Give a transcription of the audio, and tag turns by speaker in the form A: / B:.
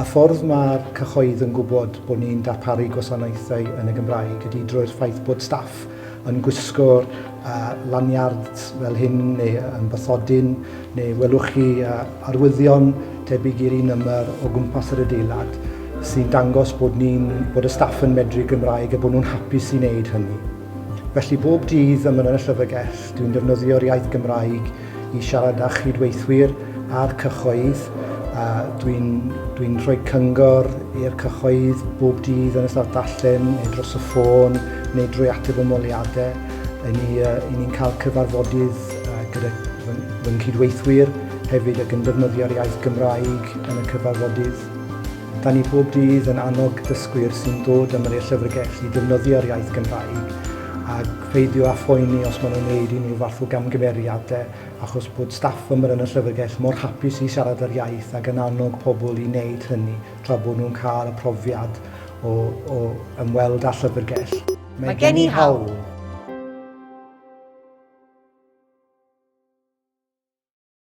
A: A ffordd mae'r cyhoedd yn gwybod bod ni'n darparu gwasanaethau yn y Gymraeg ydy drwy'r ffaith bod staff yn gwisgo'r uh, lanyards fel hyn neu yn bathodyn neu welwch chi uh, arwyddion tebyg i'r un yma o gwmpas yr adeilad sy'n dangos bod, ni'n, bod y staff yn medru Gymraeg a bod nhw'n hapus i wneud hynny. Felly bob dydd yma yn y llyfrgell, dwi'n defnyddio'r iaith Gymraeg i siarad â chydweithwyr a'r cyhoedd. A dwi'n dwi rhoi cyngor i'r cyhoedd bob dydd yn ystod darllen, neu dros y ffôn, neu drwy ateb ymholiadau. I ni, uh, i ni'n cael cyfarfodydd uh, gyda fy, fy nghydweithwyr hefyd ac yn defnyddio'r iaith Gymraeg yn y cyfarfodydd. Da ni bob dydd yn annog dysgwyr sy'n dod ym i'r llyfrgell i defnyddio'r iaith Gymraeg a pheidio â phoeni os maen nhw'n gwneud unrhyw fath o gamgymeriadau achos bod staff yma yn y llyfrgell mor hapus i siarad yr iaith ac yn annog pobl i wneud hynny tra bod nhw'n cael y profiad o, o ymweld â llyfrgell.
B: Mae gen i hawl.